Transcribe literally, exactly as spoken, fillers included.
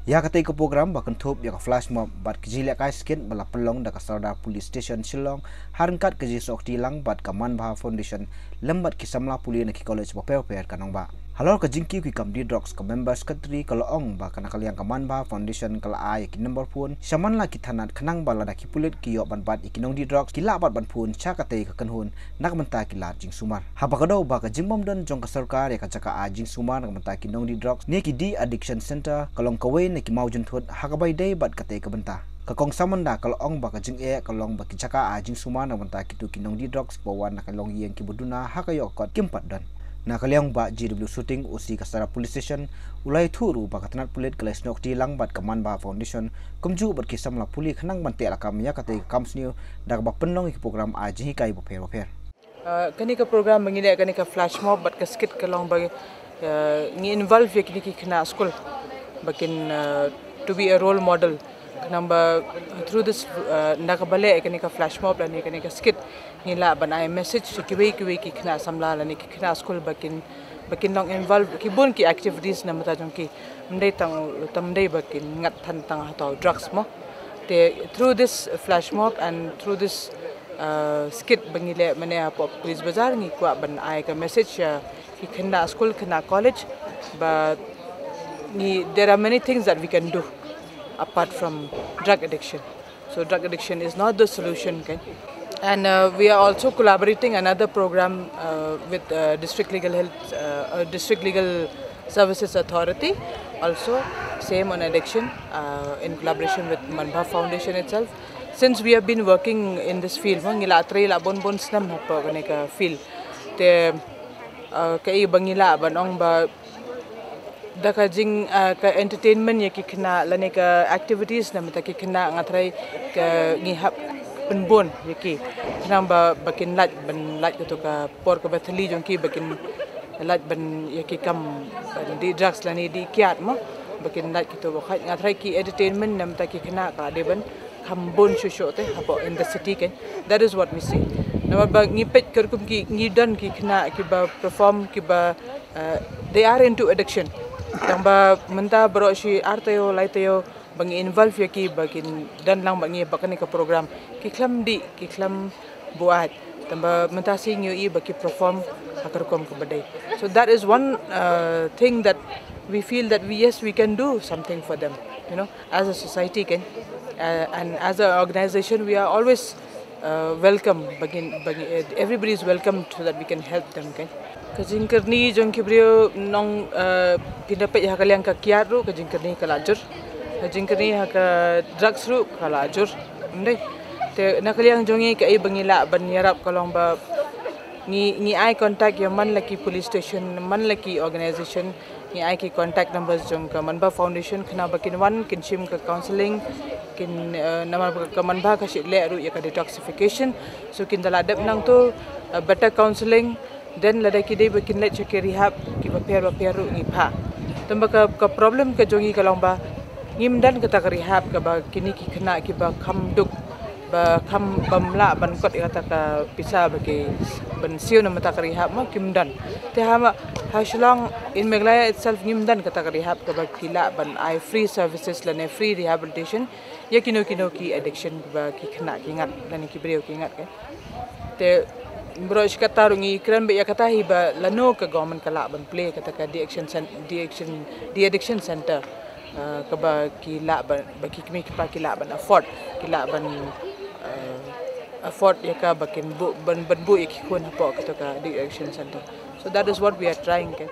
Ïa katei ka program ba kynthup ïa ka flash mob bad ka jingïalehkai skit ba la pynlong da ka Sardar Police Station Shillong, ha ryngkat ka jingsnohkti lang bad ka Manbha Foundation lem bad ki samla pule na ki college bapher bapher ka nongbah. Halor ka jingkiew ki kam die drugs, ka member secretary ka la ong ba ka na ka liang ka Manbha Foundation ka la ai ïa ki number phone sha man la ki thanat khnang ba lada ki pulit ki ïoh ban bat ïa ki nongdie drugs, ki lah bat ban phone sha katei ka kynhun na ka bynta ki lad jingsumar. Haba ka daw ba ka jingbym don jong ka sorkar ïa ka jaka ai jingsumar na ka bynta ki nongdie drugs ne ki de-addiction center, ka long kawei na ki mawjynthut ha kaba ïadei bad katei ka bynta. Ka Kong Samanda ka la ong ba ka jingeh ka long ba ki jaka ai jingsumar na ka bynta kito ki nongdie drugs kiba wan na ka longïing kiba duna ha ka ïoh ka kot kim pat don. Na ka liang Bah G W Suting, O C ka Sardar Police Station, u la ïathuh ruh ba ka tnat pulit ka la ïasnohkti lang bad ka Manbha Foundation kumjuh bad ki samla pule khnang ban tehlakam ïa katei ka kam sniew da kaba pynlong ïa ki program ai jinghikai bapher bapher. Uh, kane ka program ba ngi leh, kane ka flash mob bad ka skit, ka long ba, uh, ngi involve ïa kine ki khynnah skul ba kin, uh, to be a role model. Khnang ba through this, uh, na kaba leh kane ka flash mob lane kane ka skit, ngi lah ban ai message sha kiwei kiwei ki khynnah samla lane ki khynnah skul ba kin, ba kin long involve ki bun ki activities na bynta jong ki. Ym dei tang, ym dei ba kin ngat than tang ha ka bynta drugs mo. Te through this flash mob and through this, uh, skit ba ngi leh mynne hapoh Police Bazar, ngi kwah ban ai ka message ïa ki khynnah skul, khynnah college ba ngi, there are many things that we can do apart from drug addiction. So drug addiction is not the solution, kan? And, uh, we are also collaborating another program, uh, with, uh, District Legal Health, uh, uh, District Legal Services Authority, also same on addiction, uh, in collaboration with Manbha Foundation itself. Since we have been working in this field, mo, ngi la trei la bun bun snem hapoh kane ka field. Te, uh, kaei ba ngi lah ban ong ba da ka jing, ah, ka entertainment ïa ki khynnah lane ka activities na bynta ki khynnah, nga tharai ka ngi hap pynbun ïa ki khnang ba, ba kin lait, ban lait kato ka por kaba thylli jong ki, ba kin lait ban ïa ki kam, ban die drugs lane die kiad mo, ba kin lait kato. Bad nga tharai ki entertainment na bynta ki khynnah ka dei ban kham bun shuh shuh te hapoh in the city, kan. That is what we see. Namar ba ngi peit ka rukom ki, ngi don ki khynnah kiba perform, kiba, uh, they are into addiction. Tang ba mynta baroh shi ar taïew lai taïew ba ngi involve ïa ki ba kin don lang bad ngi ha kane ka program, ki khlem dih, ki khlem buaid. Tang ba mynta shi ngi ïohi ba ki perform ha ka rukom kaba dei. So that is one, uh, thing that we feel that we, yes, we can do something for them, you know, as a society, kan. Uh, and as an organization, we are always, uh, welcome, ba kin, ba kin, uh, everybody is welcome so that we can help them, kan. Ka jingkyrni jong ki briew, nong, uh, pynda peit ha ka liang ka kiad ruh, ka jingkyrni ka la jur. Ka jingkyrni ha ka drugs ruh ka la jur. Ym dei. Te na ka liang jong ngi, kaei ba ngi lah ban ïarap ka long ba ngi, ngi ai contact ïa man la ki police station, man la ki organization, ngi ai ki contact numbers jong ka Manbha Foundation khnang ba kin wan, kin shim ka counselling, kin, eh, namar ba ka Manbha ka shu leh ruh ïa ka detoxification. So kin da la dep nangto, eh, better counselling, then lada ki dei ba kin leit sha ki rehab kiba pher ba pher ruh ngi phah. Tang ba ka, ka problem ka jong ngi ka long ba ngim don kata ka rehab kaba kine ki khynnah kiba kham duk, ba kham, bym lah ban kot ïa kata ka pisa ba ki ban siew na bynta ka rehab mo, kim don. Te ha ma, ha Shillong, in Meghalaya itself, ngim don kata ka rehab kaba ki lah ban ai free services lane free rehabilitation ïa kino kino ki addiction ba ki khynnah ki ngat lane ki briew ki ngat, kan. Te baroh shi katta ruh ngi kren beit ïa kata hi ba lano ka government ka lah ban plie kata ka de-addiction cen-, de-addiction, de-addiction center, eh, kaba ki lah ban, ba ki kmie ki kpa ki lah ban afford, ki lah ban, eh, afford ïa ka ba kin buh, ban, ban buh ïa ki khun hapoh kata ka de-addiction center. So that is what we are trying, kan.